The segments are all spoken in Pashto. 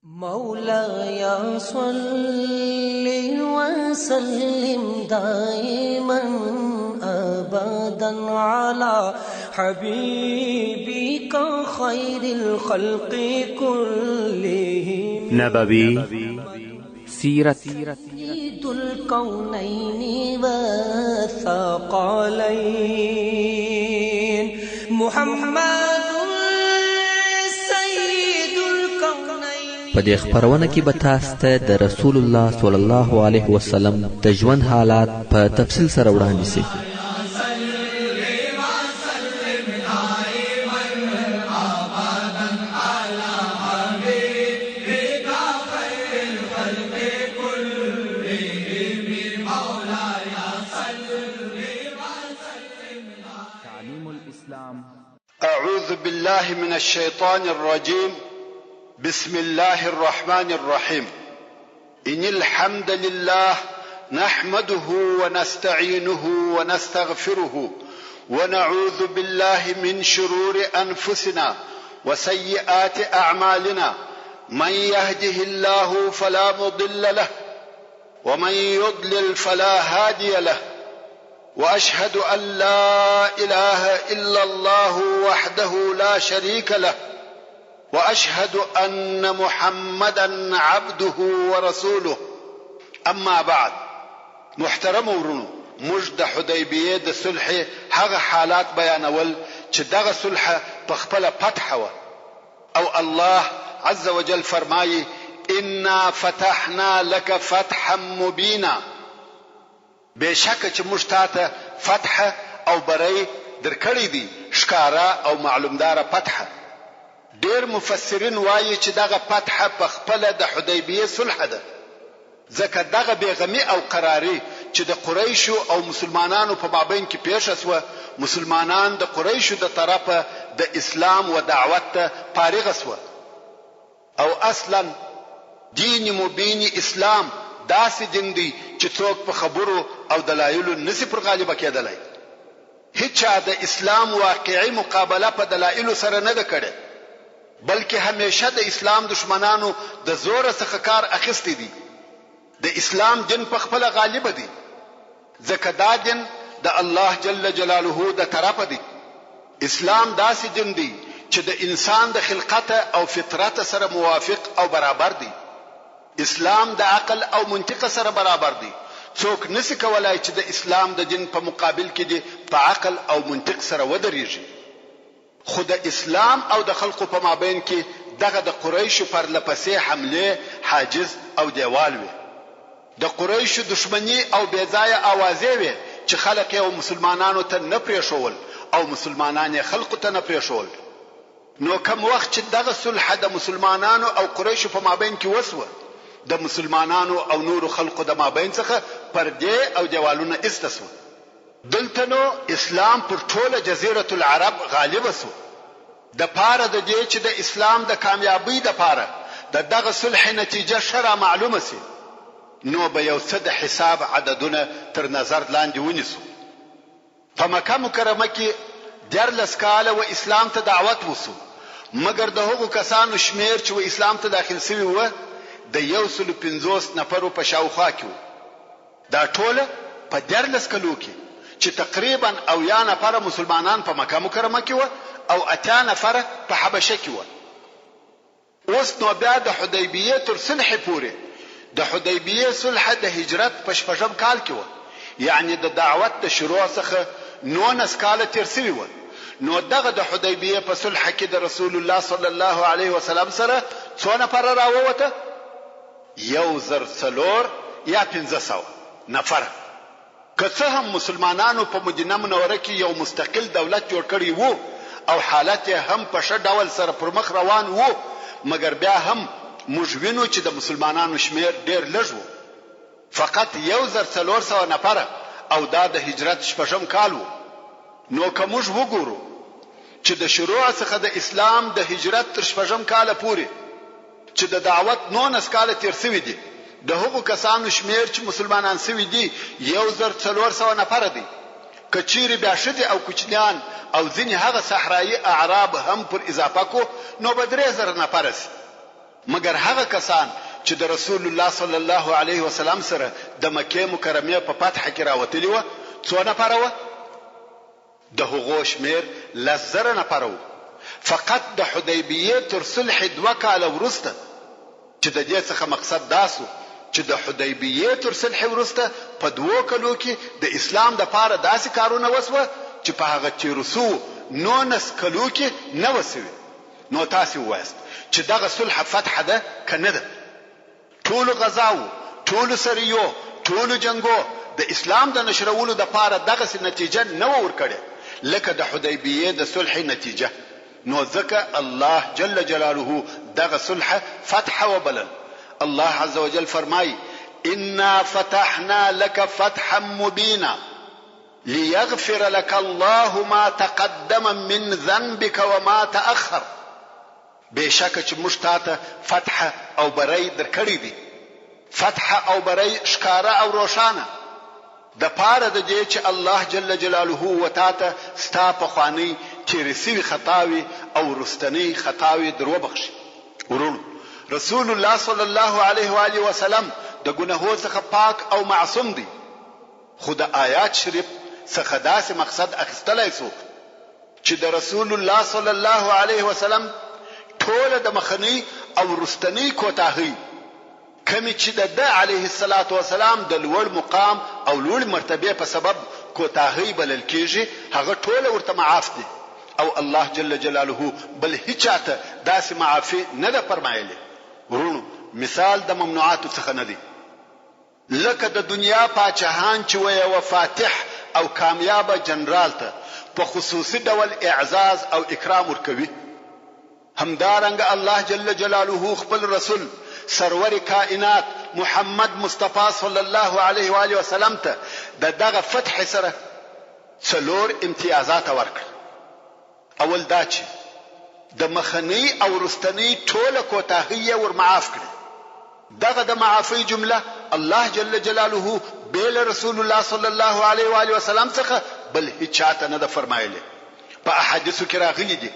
مولاي صل وسلم دائما ابدا على حبيبك خير الخلق كلهم. نبوي سیرت. سيد الكونين والثقلين محمد سيد الكونين. په دې خپرونه کې به تاسو ته د رسول الله صلی الله علیه وسلم د ژوند حالات په تفصیل سره وړاندې شي. أعوذ بالله من الشيطان الرجيم. بسم الله الرحمن الرحيم. إن الحمد لله نحمده ونستعينه ونستغفره ونعوذ بالله من شرور أنفسنا وسيئات أعمالنا. من يهده الله فلا مضل له ومن يضلل فلا هادي له، واشهد ان لا اله الا الله وحده لا شريك له، واشهد ان محمدا عبده ورسوله. اما بعد، محترم ورونو، موږ د حدیبیې د صلح هغه حالات بیانول چې دغه صلح په خپله فتح وه، او الله عز وجل فرمایي: انا فتحنا لك فتحا مبینا. بېشکه چې موږ تاته فتح او بری درکړی دی، ښکاره او معلومداره فتح. ډېر مفسرین وايي چې دغه فتح په خپله د حدیبیې صلح ده، ځکه دغه بېغمي او قراري چې د قریشو او مسلمانانو په مابین کې پېښه شوه، مسلمانان د قریشو د طرفه د اسلام و دعوت ته فارغه شوه. او اصلا دین مبین اسلام داسې دین دی چې څوک په خبرو او دلایلو نشي پر غالبه کېدلای. هیچا د اسلام واقعي مقابله په دلایلو سره نه ده کړې، بلکې همیشه د اسلام دښمنانو د زوره څخه کار اخیستی دی. د اسلام دین په خپله غالبه دی، ځکه دا دین د الله جل جلاله د طرفه دی. اسلام داسې دین دی چې د انسان د خلقت او فطرت سره موافق او برابر دی. اسلام د عقل او منطق سره برابر دی. څوک نشي کولای چې د اسلام د دین په مقابل کې دې په عقل او منطق سره ودریږي. خو د اسلام او د خلقو په مابین کې دغه د قریشو پرله پسې حملې حاجز او دېوال وې. د قریشو دښمني او بې ځایه آوازې وې چې خلق یې و مسلمانانو ته نه پرېښوول او مسلمانان یې خلقو ته نه پرېښوول. نو کوم وخت چې دغه صلح د مسلمانانو او قریشو په مابین کې وشوه، د مسلمانانو او نورو خلقو د مابین څخه پردې او دېوالونه ایسته شوه. دلته نو اسلام پر ټوله جزیرة العرب غالب شو. د پاره د دې چې د اسلام د کامیابۍ د پاره د دغه صلح نتیجه ښه را معلومه شي، نو به یو څه د حساب عددونه تر نظر لاندې ونیسو. په مکه مکرمه کې 13 کاله و اسلام ته دعوت وشو، مګر د هغو کسانو شمېر چې و اسلام ته داخل شوي وه، د 150 نفرو په شاوخوا کې وو. دا ټوله په 13 کلو کې چې تقریباً 70 نفره مسلمانان په مکه مکرمه کې وه او 80 نفره په حبشه کې وه. اوس نو بیا د حدیبیې تر صلحې پورې، د حدیبیې صلح د هجرت په شپږم کال کې وه، یعنې د دعوت د شروع څخه 19 کاله تېر شوي وه، نو دغه د حدیبیې په صلح کې د رسول الله صلی الله علیه وسلم سره څو نفره راووته؟ 1400 یا 500 نفره. که څه هم مسلمانانو په مدینه منوره کې یو مستقل دولت جوړ کړی وو او حالت یې هم په ښه ډول سره پر مخ روان وو، مګر بیا هم موږ وینو چې د مسلمانانو شمېر ډېر لږ وو، فقط 1400 نفره او دا د هجرت شپږم کال وو. نو که موږ وګورو چې د شروع څخه د اسلام د هجرت تر شپږم کاله پورې چې د دعوت 19 کاله تېر شوي دي، د هغو کسانو شمېر چې مسلمانان شوي دي 1400 نفره دی. که چېرې بیا ښځې او کوچنیان او ځینې هغه صحرايي اعراب هم پر اضافه کړو نو به 3000 نفره شي. مګر هغه کسان چې د رسول الله صلی الله علیه وسلم سره د مکې مکرمې په فتح کې راوتلي وه څو نفره وه؟ د هغو شمېر 10,000 نفره وو. فقط د حدیبیې تر صلحې دوه کاله وروسته چې د دې څخه مقصد دا شو چې د حدیبیې تر صلحې وروسته په دوو کلو کې د اسلام دپاره داسې کارونه وشوه چې په هغه تېرو شوو نونس کلو کې نه وه شوي. نو تاسې ووایاست چې دغه صلح فتح ده که نه ده؟ ټولو غزاوو، ټولو سریو، ټولو جنګو د اسلام د نشرولو دپاره دغسې نتیجه نه وه ورکړې لکه د حدیبیې د صلحې نتیجه، نو ځکه الله جل جلاله دغه صلح فتح وبلل، الله عزوجل فرمایي، انا فتحنا لک فتحا مبینا. ليغفر لك الله ما تقدم من ذنبك وما تأخر بېشکه چې موږ تاته فتح او بری درکړی دی، فتح او بری ښکاره او روښانه، د پاره د دې چې الله جل جلاله و تاته ستا پخوانۍ تېرې شوې خطاوې او وروستنۍ خطاوې در وبخښي. وروڼو! رسول الله صلی الله علیه وآله وسلم د ګنهو څخه پاک او معصوم دی، خو د آیات شریف څخه داسې مقصد اخیستلای شو چې د رسول الله صلی الله علیه وسلم ټوله د مخنۍ او وروستنۍ کوتاهۍ کومې چې د ده علیه الصلوة والسلام د لوړ مقام او لوړې مرتبې په سبب کوتاهۍ بلل کیږي هغه ټوله ورته معاف دي او الله جل جلاله بل هیچا ته داسې معافي نه ده فرمایلې. وروڼو مثال د ممنوعاتو څخه نه دی. لکه د دنیا پاچهان چې و یوه فاتح او کامیابه جنرال ته په خصوصي ډول اعزاز او اکرام ورکوي، همدارنګه الله جل جلاله خپل رسول سرور کائنات محمد مصطفی صلی الله علیه وآله وسلم ته د دغه فتحې سره څلور امتیازات ورکړل. اول دا چې د مخنۍ او وروستنۍ ټوله کوتاهۍ یې ور معاف کړې. دغه د معافۍ جمله الله جل جلاله بې له رسول الله صلی الله علیه و آله وسلم څخه بل هیچا ته نه ده فرمایلې. په احادیثو کې راغلي دي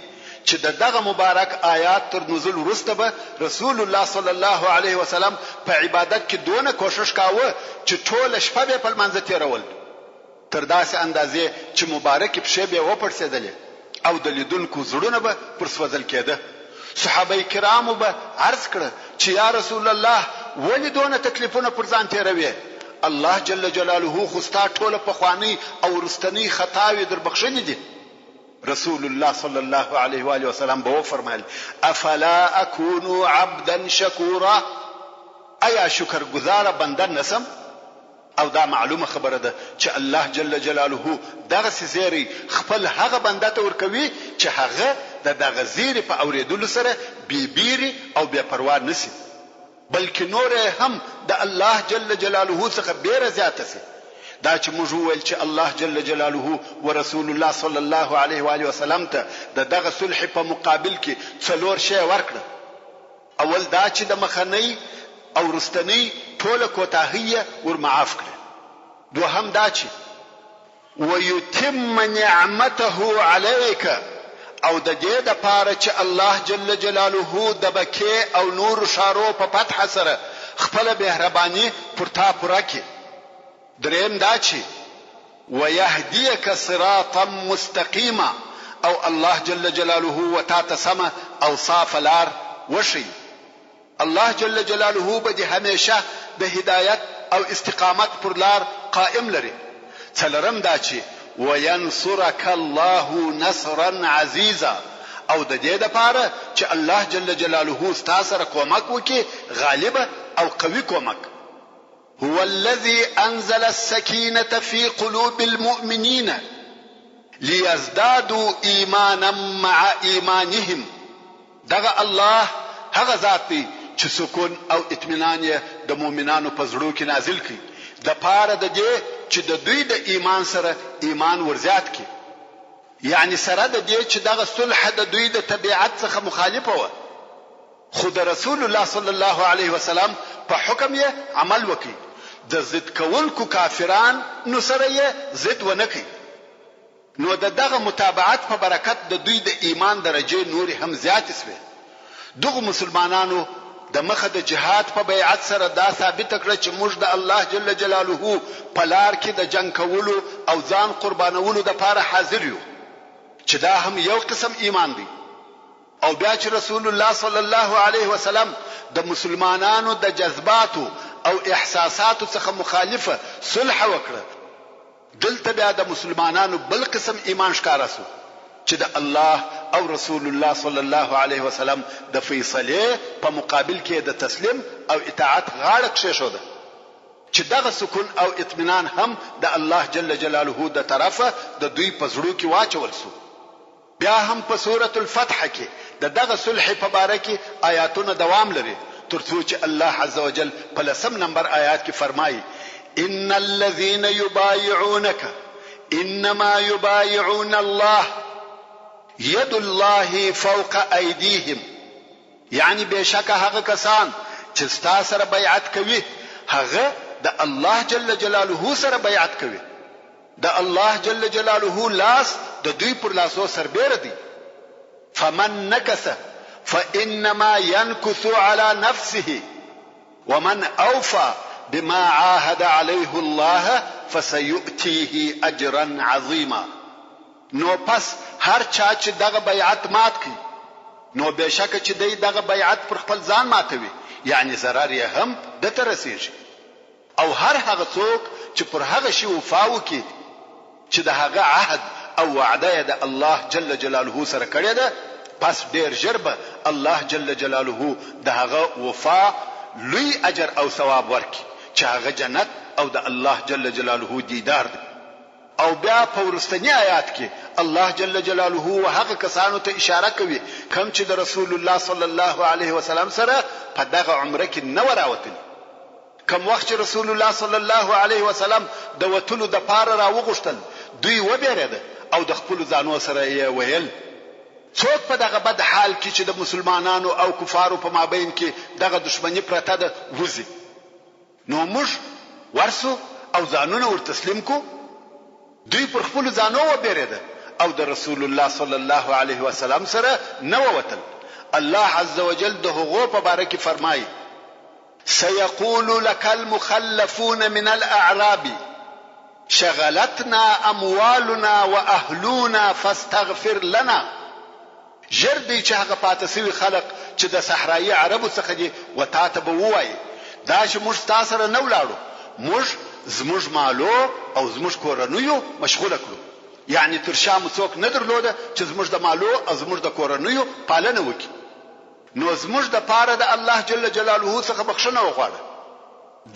چې د دغه مبارک آیات تر نزول وروسته به رسول الله صلی الله علیه وسلم په عبادت کې دونه کوښښ کاوه چې ټوله شپه به یې په لمانځه تېرول. تر داسې اندازې چې مبارکې پښې به یې وپړسېدلې او د لیدونکو زړونه به پر سوځل کېده. صحابه کرامو به عرض کړه چې یا رسول الله ولې دونه تکلیفونه پر ځان تېروې؟ الله جل جلاله خو ستا ټوله پخوانۍ او وروستنۍ خطاوې در بخښلې دي. رسول الله صلی الله علیه وآله وسلم به وفرمایل، افلا اکون عبدا شکورا، ایا شکر ګزاره بنده نه شم؟ او دا معلومه خبره ده چې الله جل جلاله دغسې زیری خپل هغه بنده ته ورکوي چې هغه د دغه زیري په اورېدلو سره بې بیرې او بې پروا نه شي بلکې نوره یې هم د الله جل جلاله څخه بیره زیاته شي. دا چې موږ وویل چې الله جل جلاله ورسول الله صلی الله علیه وآله وسلم ته د دغه صلحې په مقابل کې څلور شیه ورکړه، اول دا چې د مخنۍ او وروستنۍ ټوله کوتاهۍ یې ور معاف کړې، دوهم دا چې. ویتم نعمته علیک او د دې لپاره چې الله جل جلاله د مکې او نورو ښارو په فتح سره خپله مهرباني پر تا پوره کړي، درېیم دا چې. ویهدیک صراطا مستقیما او الله جل جلاله و تاته سمه او صافه لار وښيي. الله جل جلاله به دې همېشه د هدایت او استقامت پر لار قائم لري. څلورم دا چې وینصرک الله نصرا عزیزا او د دې لپاره چې الله جل جلاله ستا سره کومک وکړي غالبه او قوي کومک. هو الذي انزل السکینة في قلوب المؤمنین لیزدادوا ایمانا مع ایمانهم دغه الله هغه ذات دی چې سکون او اطمینان یې د مؤمنانو په زړو کې نازل کړ دپاره د دې چې د دوی د ایمان سره ایمان ورزیات کړي. یعنې سره د دې چې دغه صلح د دوی د طبیعت څخه مخالفه وه خو د رسول الله صلی الله علیه وسلم په حکم یې عمل وکړ، د ضد کوونکو کافرانو سره یې ضد ونه کړ، نو د دغه متابعت په برکت د دوی د ایمان درجې نورې هم زیاتې شوې، دغو مسلمانانو د مخه د جهاد په بیعت سره دا ثابته کړه چې موږ د الله جل جلاله په لار کې د جنګ کولو او ځان قربانولو دپاره حاضر یو چې دا هم یو قسم ایمان دی. او بیا چې رسول الله صلی الله علیه وسلم د مسلمانانو د جذباتو او احساساتو څخه مخالفه صلح وکړه، دلته بیا د مسلمانانو بل قسم ایمان ښکاره شو چې د الله او رسول الله صلی الله علیه وسلم د فیصلې په مقابل کې یې د تسلیم او اطاعت غاړه کښېښوده چې دغه سکون او اطمینان هم د الله جل جلاله د طرفه د دوی په زړو کې واچول شو. بیا هم په سورة الفتح کې د دغه صلح په باره کې آیاتونه دوام لري تر څو چې الله عزوجل په لسم نمبر آیات کې فرمایي، ان الذین یبایعونک انما یبایعون الله ید الله فوق ایدیهم، یعنی بېشکه هغه کسان چې ستا سره بیعت کوي هغه د الله جل جلاله سره بیعت کوي. د الله جل جلاله لاس د دوی پر لاسو سربېره دی، فمن نکث فانما ینکث علی نفسه ومن اوفی بما عاهد علیه الله فسیؤتیه اجرا عظیما. نو پس هر چا چې دغه بیعت مات کړ نو بېشکه چې دی دغه بیعت پر خپل ځان ماتوي، یعنې ضرر یې هم ده ته رسېږي. او هر هغه څوک چې پر هغه شي وفا وکړي چې د هغه عهد او وعده یې د الله جل جلاله سره کړې ده، پس ډېر ژر به الله جل جلاله د هغه وفا لوی اجر او ثواب ورکړي چې هغه جنت او د الله جل جلاله دیدار دی. او بیا په وروستني آیات کې الله جل جلاله و هغه کسانو ته اشاره کوي کوم چې د رسول الله صلی الله علیه وسلم سره په دغه عمره کې نه وه راوتلي. کوم وخت چې رسول الله صلی الله علیه وسلم د وتلو دپاره راوغوښتل، دوی وبېرېده او د خپلو ځانو سره یې ویل، څوک په دغه بد حال کې چې د مسلمانانو او کفارو په مابین کې دغه دښمني پرته ده، وځي؟ نو موږ ورشو او ځانونه ور تسلیم کړو؟ دوی پر خپلو ځانو وبېرېده او د رسول الله صلی الله علیه وسلم سره نه ووتل. الله عزوجل د هغو په باره کې فرمایي. سيقول لك المخلفون من الاعراب شغلتنا اموالنا واهلونا فاستغفر لنا ژر دی چې هغه پاته شوي خلق چې د صحرايي عربو څخه دي و تاته به ووايي دا چې موږ ستا سره نه ولاړو موږ زموږ مالو او زموږ کورنیو مشغوله کړو یعنی تر شا مو څوک نه درلوده چې زموږ د مالو او زموږ د کورنیو پالنه وکړي. نو زموږ د پاره د الله جل جلاله څخه بخښنه وغواړه.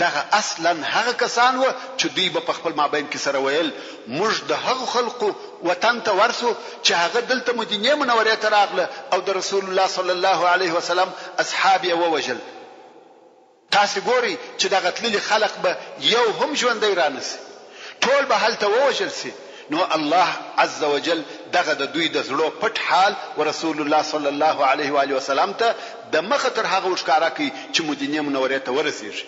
دغه اصلاً هغه کسان وه چې دوی به په خپل مابین کې سره ویل، موږ د هغو خلقو وطن ته ورشو چې هغه دلته مدینې منورې ته راغله او د رسول الله صلی الله علیه وسلم اصحاب یې ووژل. تاسې ګورئ چې دغه تللي خلق به یو هم ژوندی رانه شي، ټول به هلته ووژل شي، نو الله عزوجل دغه د دوی د زړو پټ حال ورسول الله صلی الله علیه وآله وسلم ته د مخه تر هغه ورښکاره کړ چې مدینې منورې ته ورسیږي.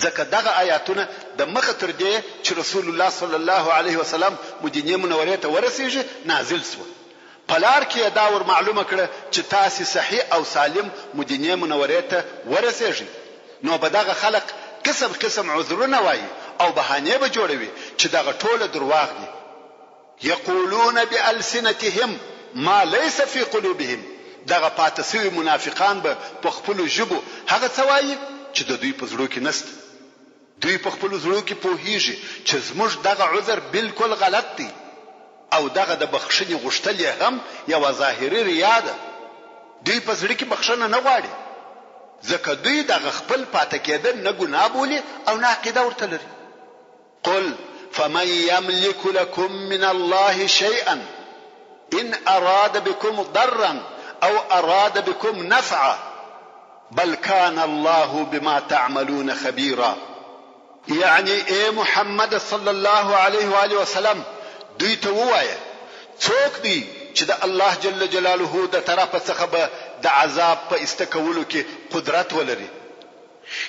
ځکه دغه آیاتونه د مخه تر دې چې رسول الله صلی الله علیه وسلم مدینې منورې ته ورسیږي نازل شوه. په لار کې یې دا ور معلومه کړه چې تاسې صحیح او سالم مدینې منورې ته ورسېږئ نو به دغه خلق قسم قسم عذرونه وايي او بهانې به جوړوي چې دغه ټوله درواغ دي. یقولون بالسنتهم ما لیس فی قلوبهم دغه پاته شوي منافقان به په خپلو ژبو هغه څه وايي چې د دوی په زړو کې نشته. دوی په خپلو زړو کې پوهېږي چې زموږ دغه عذر بالکل غلط دی او دغه د بخښنې غوښتل یې هم یوه ظاهري ریا ده. دوی په زړه کې بخښنه نه غواړي، ځکه دوی دغه خپل پاتې کېدل نه ګناه بولي او نه عقیده ورته لري. قل فمن یملک لکم من الله شیئا ان اراد بکم ضرا او اراد بکم نفعا بل کان الله بما تعملون خبیرا. یعنی اې محمده صلی الله علیه و آله وسلم دوی ته ووایه، څوک دی چې د الله جل جلاله د طرفه څخه به د عذاب په ایسته کولو کې قدرت ولري؟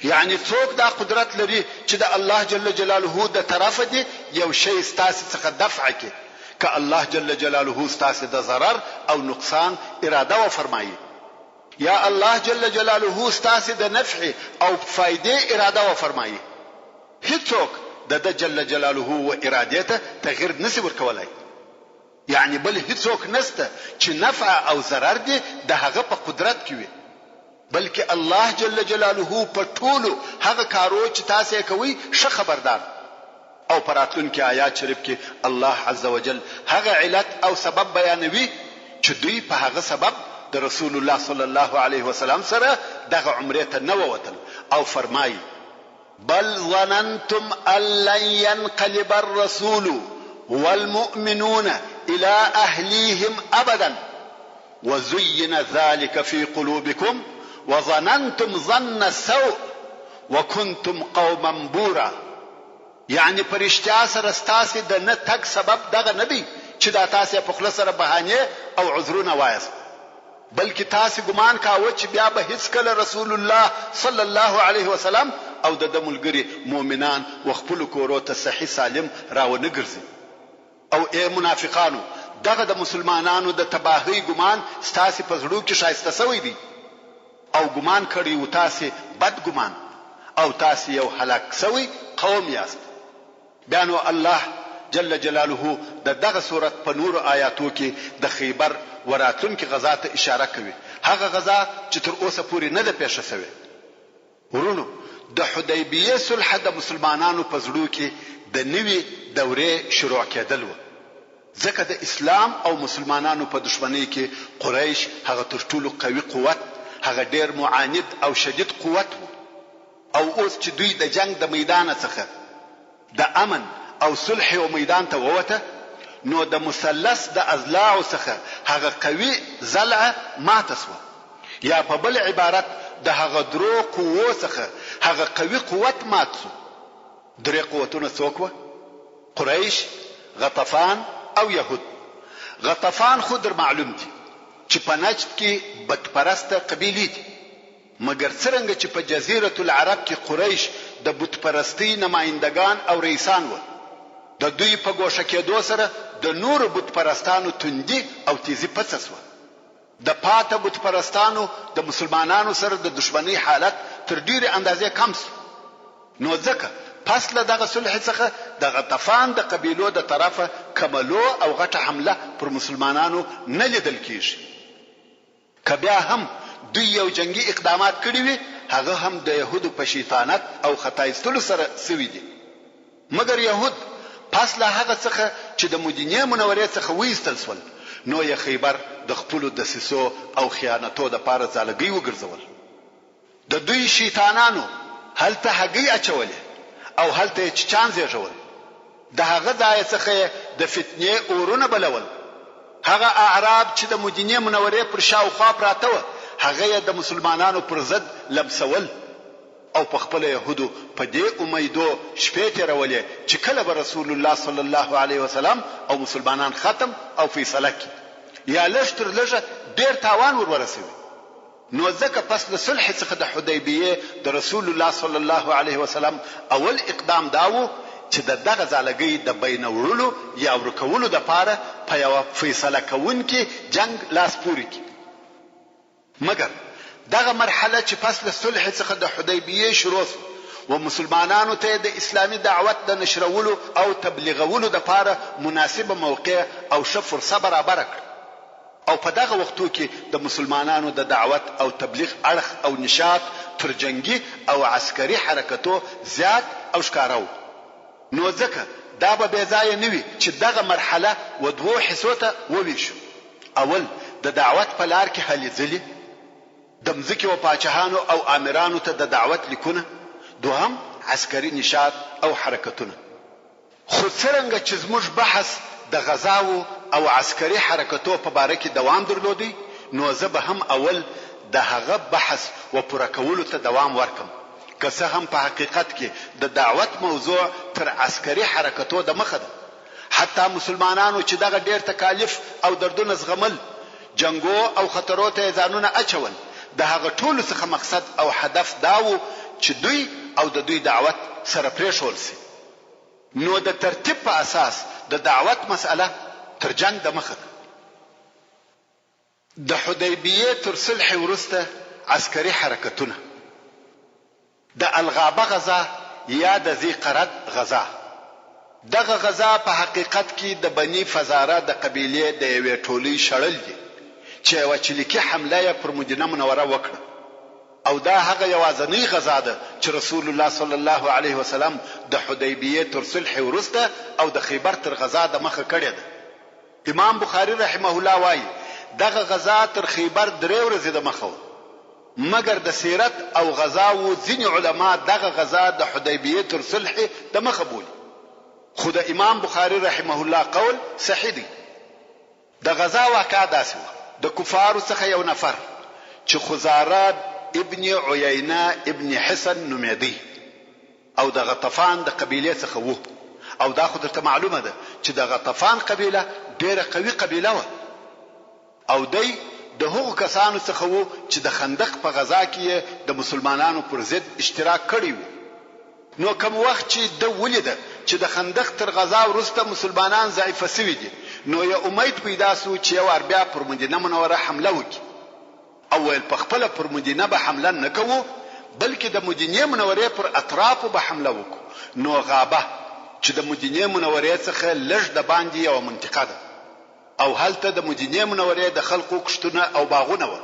یعنی څوک دا قدرت لري چې د الله جل جلاله د طرفه دې یو شی ستاسې څخه دفع کړي که الله جل جلاله ستاسې د ضرر او نقصان اراده وفرمایي؟ یا الله جل جلاله ستاسې د نفعې او فایدې اراده وفرمایي، هیڅوک د ده جل جلاله و ارادې ته تغیر نشي ورکولای. یعنې بل هیڅوک نشته چې نفع او ضرر دې د هغه په قدرت کې وي، بلکې الله جل جلاله په ټولو هغه کارو چې تاسې یې کوئ ښه خبردار او په راتلونکي آیات شریف کې الله عزوجل هغه علت او سبب بیانوي چې دوی په هغه سبب د رسول الله صلی الله علیه وسلم سره دغه عمرې ته نه ووتل او فرمایي، بل ظننتم ان لن ينقلب الرسول والمؤمنون الى اهليهم ابدا وزين ذلك في قلوبكم وظننتم ظن السوء وکنتم قوما بورا یعنې په رښتیا سره ستاسې د نه تګ سبب دغه نه دی چې دا تاسې په خوله سره بهانې او عذرونه وایاست بلکې تاسې ګمان کاوه چې بیا به هیڅکله رسول الله صلی الله علیه وسلم او د ده ملګري مؤمنان و خپلو کورو ته صحیح سالم را ونه ګرځي. او ای منافقانو! دغه د مسلمانانو د تباهۍ ګمان ستاسې په زړو کې ښایسته شوی دی او ګمان کړی وو تاسې بد ګمان او تاسې یو هلاک شوی قوم یاست. بیا نو الله جل جلاله د دغه سورت په نورو آیاتو کې د خیبر و راتلونکې غزا ته اشاره کوي، هغه غزا چې تر اوسه پورې نه ده پېښه شوې. وروڼو! د حدیبیې صلح د مسلمانانو په زړو کې د نوي دورې شروع کېدل وه، ځکه د اسلام او مسلمانانو په دښمنۍ کې قریش هغه تر ټولو قوي قوت، هغه ډېر معاند او شدید قوت وو او اوس چې دوی د جنګ د میدانه څخه د امن او صلح یو میدان ته ووته نو د مثلث د اضلاعو څخه هغه قوي ضلعه ماته شوه یا په بل عبارت د هغه درو قوو څخه هغه قوي قوت مات شو. درې قوتونه څوک وه؟ قریش، غطفان او یهود. غطفان خو در معلوم دي چې په نجد کې بت پرسته قبیلې دي. مګر څرنګه چې په جزیرة العرب کې قریش د بت پرستۍ نمایندګان او رئیسان وه، د دوی په ګوښه کېدو سره د نورو بت پرستانو توندي او تیزي پڅه شوه. د پاته بت پرستانو د مسلمانانو سره د دښمنۍ حالت تر ډېرې اندازې کم شو. نو ځکه پس له دغه صلحې څخه د غطفان د قبیلو د طرفه کومه لو او غټه حمله پر مسلمانانو نه لیدل کېږي. که بیا هم دوی یو جنګي اقدامات کړي وي هغه هم د یهودو په شیطانت او خطا ایستلو سره شوي دي. مګر یهود پس له هغه څخه چې د مدینې منورې څخه وایستل شول نو یې خیبر د خپلو دسیسو او خیانتو لپاره ځالګۍ وګرځول. د دوی شیطانانو هلته هګۍ اچولې او هلته یې چیچان زېږول. د هغه ځایه څخه یې د فتنې اورونه بلول. هغه اعراب چې د مدینې منورې پر شاوخوا پراته وه، هغه یې د مسلمانانو پر ضد لمسول او په خپله یهودو په دې امیدو شپې تېرولې چې کله به رسول الله صلی الله علیه وسلم او مسلمانان ختم او فیصله کړي یا لږ تر لږه ډېر تاوان ور ورسوي. نو ځکه پس له صلح څخه د حدیبیې د رسول الله صلی الله علیه وسلم اول اقدام دا وو چې د دغه ځالګۍ د بینه وړلو یا ورکولو لپاره په یوه فیصله کوونکي جنګ لاس پورې کړي. مګر دغه مرحله چې پس له صلح څخه د حدیبیې شروع شوه و مسلمانانو ته یې د اسلامي دعوت د نشرولو او تبلیغولو لپاره مناسبه موقع او ښه فرصه برابره کړه. او په دغه وختو کې د مسلمانانو د دعوت او تبلیغ اړخ او نشاط تر جنګي او عسکري حرکتو زیات او ښکاره وو. نو ځکه دا به بې ځایه نه وي چې دغه مرحله و دوو حصو ته وویشو، اول، د دعوت په لار کې هلې ځلې، د مځکې و پاچهانو او آمرانو ته د دعوت لیکونه، دوهم، عسکري نشاط او حرکتونه. خو څرنګه چې زموږ بحث د غزاوو او عسکري حرکتو په باره کې دوام درلودی نو زه به هم اول د هغه بحث و پوره کولو ته دوام ورکړم که څه هم په حقیقت کې د دعوت موضوع تر عسکري حرکتو د مخه ده حتی مسلمانانو چې دغه ډېر تکالیف او دردونه زغمل جنګو او خطرو ته یې ځانونه اچول د هغه ټولو څخه مقصد او هدف دا وو چې دوی او د دوی دعوت سره پرېښول شي. نو د ترتیب په اساس د دعوت مسئله تر جنګ د مخه ده. د حدیبیې تر صلحې وروسته عسکري حرکتونه، د الغابه غزا یا د ذي قرد غزا. دغه غزا په حقیقت کې د بني فزاره د قبیلې د یوې ټولۍ شړل دي چې یوه چلیکي حمله یې پر مدینه منوره وکړه او دا هغه یوازنۍ غزا ده چې رسول الله صلی الله علیه وسلم د حدیبیې تر صلحې وروسته او د خیبر تر غزا د مخه کړې ده. امام بخاري رحمه الله وايي، دغه غزا تر خیبر درې ورځې د مخه وه، مګر د سیرت او غزاوو ځینې علماء دغه غزا د حدیبیې تر صلحې د مخه بولي، خو د امام بخاري رحمه الله قول صحیح دی. د غزا واقعه داسې وه، د کفارو څخه یو نفر چې خزاره ابن عیینه ابن حصن نومېدی، او د غطفان د قبیلې څخه وو او دا خو درته معلومه ده چې د غطفان قبیله ډیره قوي قبیله وه او دی د هغو کسانو څخه وو چې د خندق په غزا کې یې د مسلمانانو پر ضد اشتراک کړی وو. نو کوم وخت چې ده ولیده چې د خندق تر غزا وروسته مسلمانان ضعیفه شوي دي نو یې امید پیدا شو چې یو وار بیا پر مدینه منوره حمله وکړي. او ویل په خپله پر مدینه به حمله نه کوو بلکې د مدینې منورې پر اطرافو به حمله وکړو، نو غابه چې د مدینې منورې څخه لږ د باندې یوه منطقه ده او هلته د مدینې منورې د خلقو کښتونه او باغونه وه،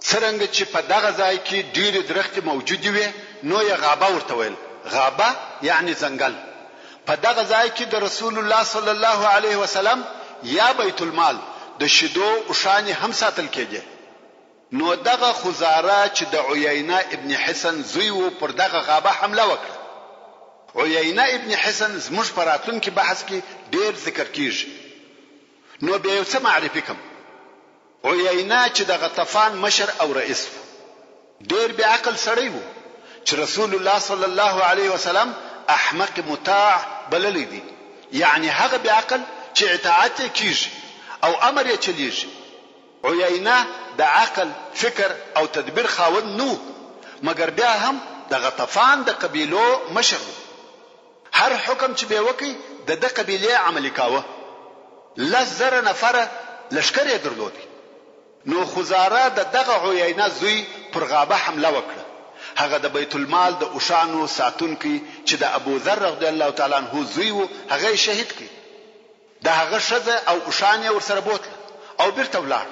څرنګه چې په دغه ځای کې ډېرې درختې موجودې وې نو یې غابه ورته ویل، غابه یعنې ځنګل. په دغه ځای کې د رسول الله صلی الله علیه وسلم یا بیت المال د شیدو اوښانې هم ساتل کېدې. نو دغه خزاره چې د عیینه ابن حصن زوی و پر دغه غابه حمله وکړه. عیینه ابن حصن زموږ په راتلونکي بحث کې ډېر ذکر کېږي. نو بیا یو څه معرفي کړم. عیینه چې د غطفان مشر او رئیس و، ډېر بې عقل سړی و، چې رسول الله صلی الله علیه وسلم احمق مطاع بللی دی، یعنې هغه بې عقل چې اطاعت یې کېږي او امر یې چلېږي. عیینه د عقل، فکر او تدبیر خاوند نه و، مګر بیا هم د غطفان د قبیلو مشر و. هر حکم چې به یې وکړ، د ده قبیلې عملي کاوه. 10,000 نفره لښکر یې درلود. نو خزاره د دغه عیینه زوی پر غابه حمله وکړه، هغه د بیت المال د اوښانو ساتونکی چې د ابوذر رضی الله تعالی عنه زوی و، هغه یې شهید کړ. د هغه ښځه او اوښان یې ورسره بوتله او بیرته ولاړ.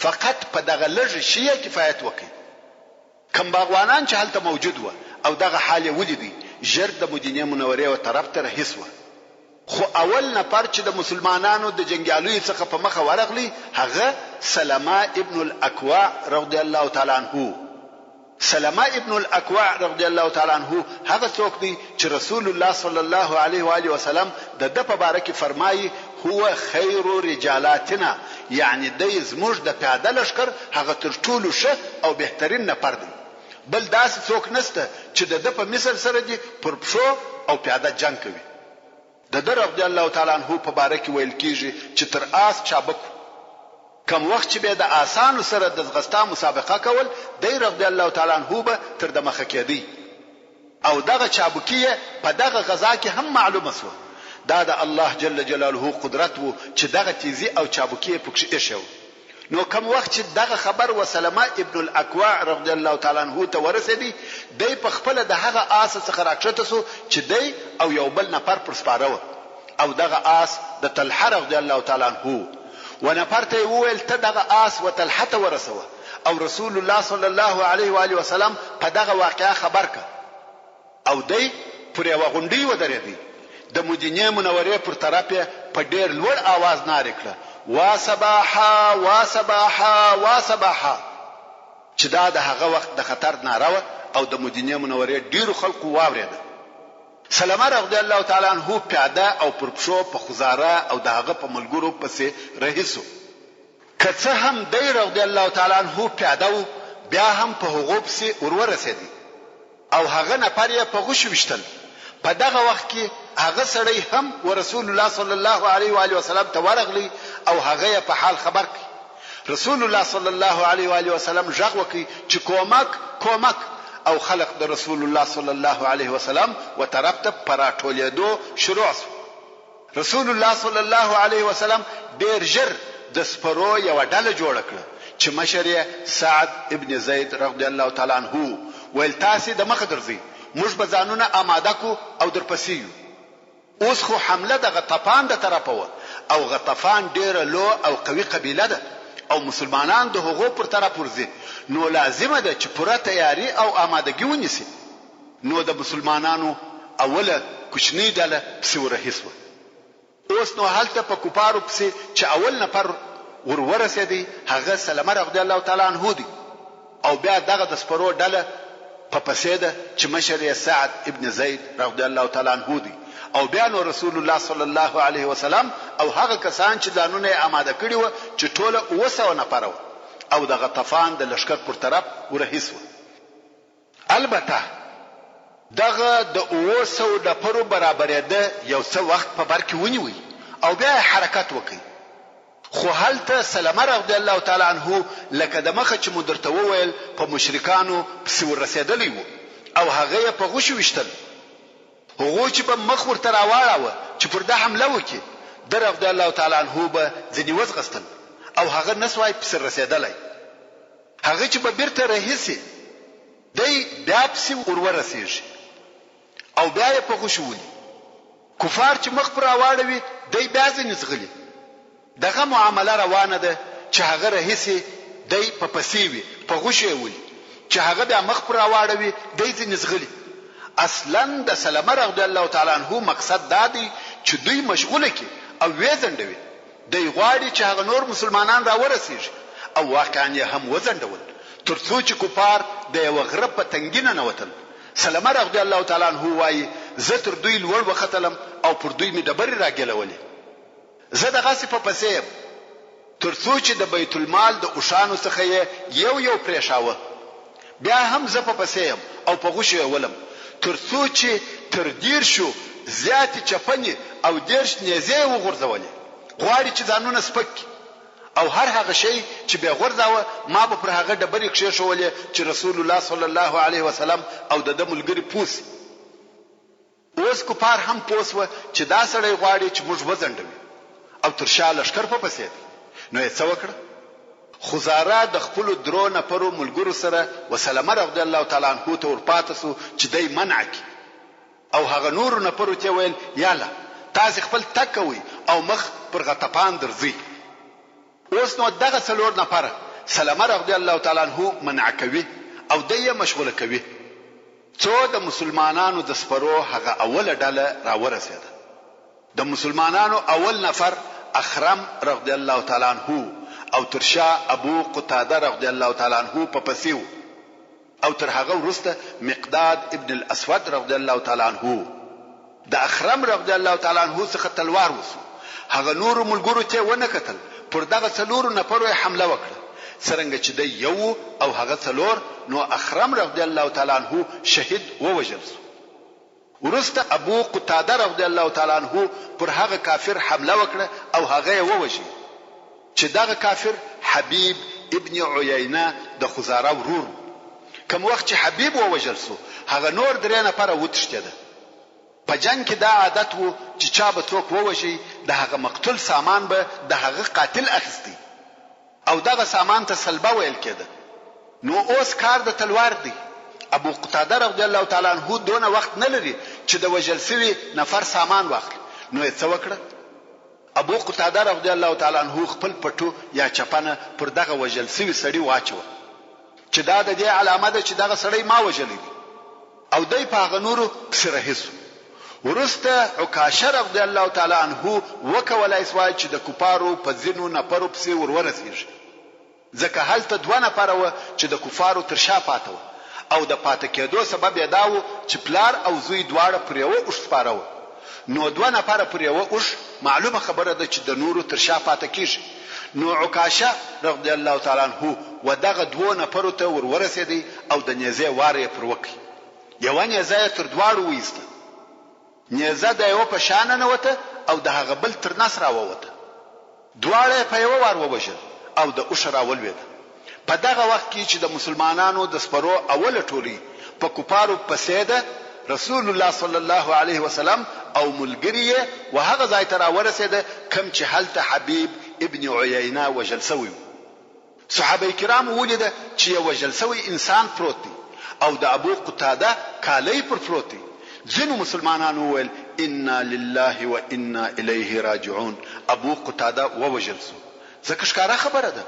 فقط په دغه لږ شي یې کفایت وکړ. کوم باغوانان چې هلته موجود وه او دغه حال یې ولیدی، ژر د مدینې منورې و طرف ته رهي شوه. خو اول نفر چې د مسلمانانو د جنګیالیو څخه په مخه ورغلی هغه سلمه ابن الاکوع رضی الله تعالی عنه وو. سلمه ابن الاکوع رضی الله تعالی عنه هغه څوک دی چې رسول الله صلی الله علیه و آله وسلم د ده په باره کې فرمایي، هو خیر رجالاتنا، یعنې دی زموږ د پیاده لښکر هغه تر ټولو ښه او بهترین نفر دی، بل داسې څوک نشته چې د ده په مثل سره دې پر پښو او پیاده جنګ کوي. د ده رضی الله تعالی عنه په باره کې ویل کیږي چې تر آس چابک و. کوم وخت چې به د آسانو سره د ځغستا مسابقه کول، دی رضی الله تعالی عنه به تر دمخه کیدی او دغه چابکي یې په دغه غزا کې هم معلومه شوه. دا د الله جل جلاله قدرت و چې دغه تیزي او چابکي یې پکښې ایښې وه. نو کوم وخت چې دغه خبر و سلمه ابن الاکوع رضی الله تعالی عنه ته ورسېدی، دی په خپله د هغه آسه څخه راکښته شو چې دی او یو بل نفر پر سپاره وه او دغه آس د طلحه رضی الله تعالی عنه وو. و نفر ته یې وویل، ته دغه آس و طلحه ته ورسوه او رسول الله صلی الله علیه و آله وسلم په دغه واقعه خبر کړه. او دی پر یوه غونډۍ ودرېدی، د مدینې منورې پر طرف یې په ډېر لوړ آواز نارې کړه، وا صباحا، وا صباحا، وا صباحا! چې دا د هغه وخت د خطر ناره وه او د مدینې منورې ډېرو خلقو واورېده. سلمه رضی الله تعالی عنه پیاده او پر پښو په خزاره او د هغه په ملګرو پسې رهي شو. که څه هم دی رضی الله تعالی عنه پیاده و، بیا هم په هغو پسې ور ورسېدی. او هغه نفر یې په غشو ویشتل، په دغه وخت کې هغه سړی هم ورسول الله صلی الله علیه و آله وسلم ته ورغلی او هغه یې په حال خبر کړ. رسول الله صلی الله علیه و آله وسلم ږغ وکړ چې کومک، کومک! او خلق د رسول الله صلی الله علیه وسلم و طرف ته په راټولېدو شروع شو. رسول الله صلی الله علیه وسلم ډېر ژر د سپرو یوه ډله جوړه کړه چې مشر یې سعد ابن زید رضی الله تعالی عنه وو، ویل تاسې د مخه درځئ، موږ به ځانونه اماده کړو او درپسې یو. اوس خو حمله د غطفان د طرفه وه او غطفان ډېره لو او قوي قبیله ده او مسلمانان د هغو پر طرف ورځي نو لازمه ده چې پوره تیاري او آمادګي ونیسي. نو د مسلمانانو اوله کوچنۍ ډله پسې ورهي شوه. اوس نو هلته په کفارو پسې چې اول نفر ور ورسېدی هغه سلمه رضی الله تعالی عنه دی او بیا دغه د سپرو ډله په پسې ده چې مشر یې سعد ابن زید رضی الله تعالی عنه دی او بیا نو رسول الله صلی الله علیه وسلم او هغه کسان چې ځانونه یې آماده کړي وه چې ټوله 700 نفره وه او د غطفان د لښکر پر طرف ورهي شوه. البته دغه د 700 نفرو برابرېده یو څه وخت په بر کې ونیوی او بیا یې حرکت وکړ. خو هلته سلمه رضی الله تعالی عنه لکه د مخه چې مو درته وویل په مشرکانو پسې ور رسېدلی وو او هغه یې په غشو ویشتل. هغو چې به مخ ورته راواړاوه چې پر ده حمله وکړي، ده رضی الله تعالی عنه به ځنې وځغستل او هغه نه شوای پسې رسېدلی. هغه چې به بیرته رهي شي، دی بیا پسې ور ورسېږي او بیا یې په غشو ولي. کفار چې مخ پر راواړوي، دی بیا ځنې ځغلي. دغه معامله روانه ده چې هغه رهي شي، دی په پسې وي، په غشو یې ولي. چې هغه بیا مخ پر راواړوي، دی ځنې ځغلي. اصلاً د سلمه رضی الله تعالی عنه مقصد دا دی چې دوی مشغوله کړي او ویې ځنډوي. دی غواړي چې هغه نور مسلمانان راورسېږي او واقعاً یې هم وځنډول تر څو چې کفار د یوه غره په تنګي ننوتل. سلمه رضی الله تعالی عنه وايي، زه تر دوی لوړ وختلم او پر دوی مې ډبرې راګېلولې. زه دغسې په پسې یم تر څو چې د بیت المال د اوښانو څخه یې یو یو پرېښاوه. بیا هم زه په پسې یم او په غشو یې ولم تر څو چې تر دېرشو زیاتې چپنې او 30 نېزې یې وغورځولې. غواړي چې ځانونه سپک کړي او هر هغه شی چې به یې غورځاوه ما به پر هغه ډبرې کښېښوولې چې رسول الله صلی الله علیه وسلم او د ده ملګري پوه شي. اوس کفار هم پوه شوه چې دا سړی غواړي چې موږ وځنډوي او تر شا لښکر په پسې دی، نو یې څه وکړه؟ خزاره د خپلو درو نفرو ملګرو سره و سلمه رضی الله تعالی عنه ته ورپاته شو چې دی منع کړي او هغه نورو نفرو ته یې ویل، یاله تاسې خپل تګ کوئ او مخ پر غطفان درځئ. اوس نو دغه څلور نفره سلمه رضی الله تعالی عنه منع کوي او دی یې مشغوله کوي. څو د مسلمانانو د سپرو هغه اوله ډله راورسېده. د مسلمانانو اول نفر اخرم رضی الله تعالی عنه وو او تر شا ابو قتاده رضی الله تعالی عنه په پسې وو او تر هغه وروسته مقداد ابن الاسود رضی الله تعالی عنه وو. د اخرم رضی الله تعالی عنه څخه تلوار وشو، هغه نورو ملګرو ته یې ونه کتل، پر دغه څلورو نفرو یې حمله وکړه، څرنګه چې دی یو وو او هغه څلور، نو اخرم رضی الله تعالی عنه شهید ووژل شو. وروسته ابو قتاده رضی الله تعالی عنه پر هغه کافر حمله وکړه او هغه یې ووژی، چې دغه کافر حبیب ابن عیینه د خزاره ورور وو. کوم وخت چې حبیب ووژل شو، هغه نور درې نفره وتښتېده. په جنګ کې دا عادت وو چې چا به څوک ووژی، د هغه مقتول سامان به د هغه قاتل اخیستی او دغه سامان ته سلبه ویل کېده. نو اوس کار د تلوار دی. ابو قتاده رضی الله تعالی عنه دونه وخت نه لري چې د وژل شوي نفر سامان واخلي، نو یې څه وکړه؟ ابو قتاده رضی الله تعالی عنه خپل پټو یا چپنه پر دغه وژل شوي سړي واچوه چې دا د دې علامه ده چې دغه سړی ما وژلی دی او دی په هغه نورو پسې رهي شو. وروسته عکاشه رضی الله تعالی عنه وکولای شوای چې د کفارو په ځینو نفرو پسې ور ورسیږي. ځکه هلته دوه نفره وه چې د کفارو تر شا پاته وه او د پاته کېدو سبب یې دا وو چې پلار او زوی دواړه پر یوه اوښ سپاره وه نو دوه نفره پر یوه اوښ معلومه خبره ده چې د نورو تر شا پاته کېږي نو عکاشه رضی الله تعالی عنه و دغه دوو نفرو ته ور ورسېدی او د نېزې وار یې پر وکړ یوه نېزه یې تر دواړو وایسته. نېزه د یوه په شا ننوته او د هغه بل تر نس راووته. دواړه یې په یوه وار ووژل او د اوښه راولوېده. په دغه وخت کې چې د مسلمانانو د سپرو اوله ټولۍ په کفارو پسې ده، رسول الله صلی الله علیه وسلم او ملګري یې و هغه ځای ته راورسېده کوم چې هلته حبیب ابن عیینه وژل شوی وو. صحابه کرامو ولیده چې یو وژل شوی انسان پروت دی او د ابو قتاده کالی پر پروت دی، ځینو مسلمانانو وویل، انا لله و انا الیه راجعون، ابو قتاده ووژل شو، ځکه ښکاره خبره ده،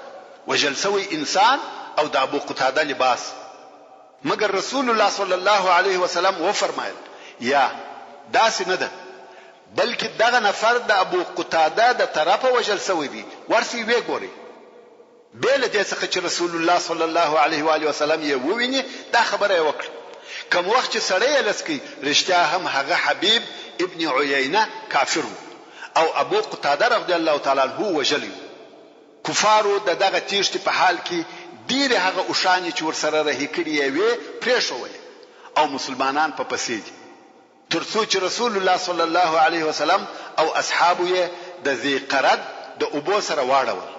وژل شوی انسان او د ابو قتاده لباس. مګر رسول الله صلی الله علیه وسلم وفرمایل، یا، داسې نه ده، بلکې دغه نفر د ابو قتاده د طرفه وژل شوی دی، ورشئ ویې ګورئ. بې له دې څخه چې رسول الله صلی الله علیه و آله وسلم یې وویني دا خبره یې وکړه. کوم وخت چې سړی یې لڅ کړ، رښتیا هم هغه حبیب ابن عیینه کافر وو او ابو قتاده رضی الله تعالی عنه وژلی وو. کفارو د دغه تېښتې په حال کې ډېرې هغه اوښانې چې ورسره رهي کړې یې وې پرېښوولې او مسلمانان په پسې دي. تر څو چې رسول الله صلی الله علیه وسلم او اصحابو یې د ذی قرد د اوبو سره واړول.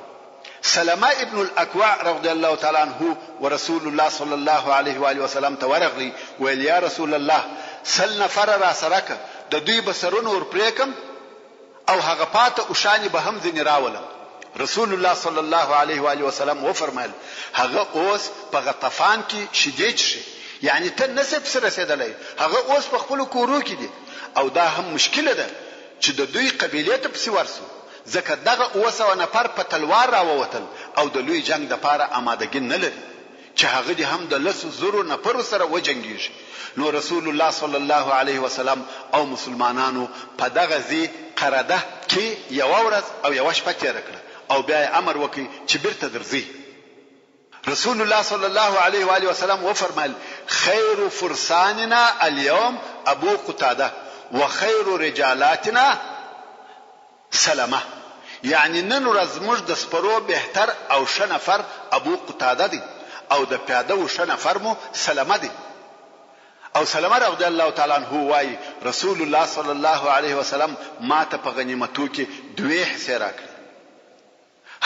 سلمه ابن الاکوع رضی الله تعالی عنه ورسول الله صلی الله علیه وآله وسلم ته ورغلی ویل، یا رسول الله! 100 نفره راسره که د دوی به سرونه ور پرې کړم او هغه پاته اوښانې به هم ځنې راولم. رسول الله صلی الله علیه و آله وسلم وفرمایل، هغه اوس په غطفان کې شیدې څښي، یعنې ته نه شې پسې رسېدلی، هغه اوس په خپلو کورو کې دي او دا هم مشکله ده چې د دوی قبیلې ته پسې ورشو، ځکه دغه 700 نفر په تلوار راووتل او د لوی جنګ دپاره آمادګي نه لري. چې هغه دې هم د لسو زرو نفرو سره وجنګېږي، نو رسول الله صلی الله علیه وسلم او مسلمانانو په دغه ذي قرده کې یوه ورځ او یوه شپه تېره کړه او بیا یې امر وکړ چې بیرته درځئ. رسول الله صلی الله علیه وآله وسلم وفرمایل، خیر فرساننا الیوم ابو قتاده وخیر رجالاتنا سلمه، یعنې نن ورځ زموږ د سپرو بهتر او ښه نفر ابو قتاده دی او د پیاده وو ښه نفر مو سلمه دی. او سلمه رضی الله تعالی عنه وايي، رسول الله صلی الله علیه وسلم ماته په غنیمتو کې دوې حصې راکړې،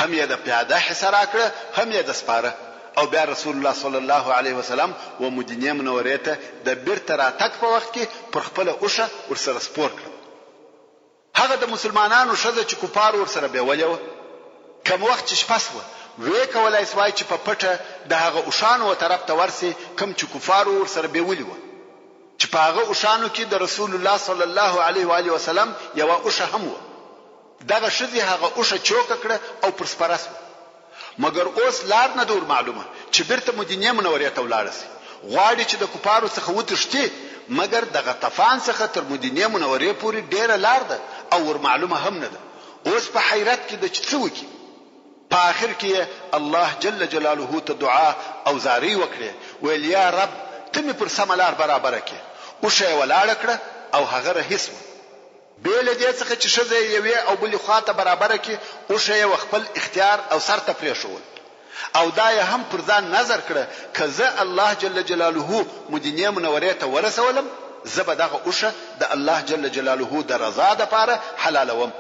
هم یې د پیاده حصه راکړه هم یې د سپاره او بیا رسول الله صلی الله علیه وسلم و مدینې منورې ته د بیرته راتګ په وخت کې پر خپله اوښه ورسره سپور کړم. هغه د مسلمانانو ښځه چې کفارو ورسره بېولې وه، کوم وخت چې شپه شوه، ویې کولای شوای چې په پټه د هغه اوښانو و طرف ته ورشي کوم چې کفارو ورسره بېولي وه، چې په هغه اوښانو کې د رسول الله صلی الله علیه و آله وسلم یوه اوښه هم وه. دغه ښځې هغه اوښه چوکه کړه او پر سپره شوه. مګر اوس لار نه ده ور معلومه چې بیرته مدینې منورې ته ولاړه شي، غواړي چې د کفارو څخه وتښتي، مګر د غطفان څخه تر مدینې منورې پورې ډیره لار ده او ور معلومه هم نه ده، اوس په حیرت کې ده چې څه وکړي؟ په اخر کې یې الله جل جلاله ته دعا او زارۍ وکړې، ویل یا رب ته مې پر سمه لار برابره کړې، اوښه یې ولاړه کړه او هغه رهي شوه. بې له دې څخه چې ښځه یې یوې او بلې خوا ته برابره کړي، اوښه یې و خپل اختیار او سر ته پرېښول او دا یې هم پر ځان نذر کړه، که زه الله جل جلاله مدینې منورې ته ورسولم، زه به دغه اوښه د الله جل جلاله د رضا لپاره حلالوم.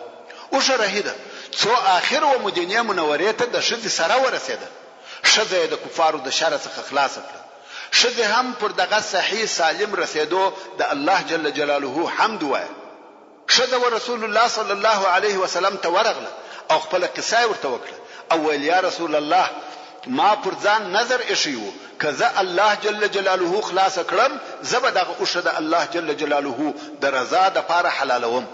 اوښه رهي ده، څو آخر و مدینې منورې ته د ښځې سره ورسېده. ښځه یې د کفارو د شره څخه خلاصه کړه. ښځې هم پر دغه صحیح سالم رسېدو د الله جل جلاله حمد ووایه. ښځه و رسول الله صلی الله علیه وسلم ته ورغله او خپله قصه یې ورته وکړه او ویل، یا رسول الله! ما پر ځان نذر ایښی وو، که زه الله جل جلاله خلاصه کړم، زه به دغه اوښه د الله جل جلاله د رضا دپاره حلالوم.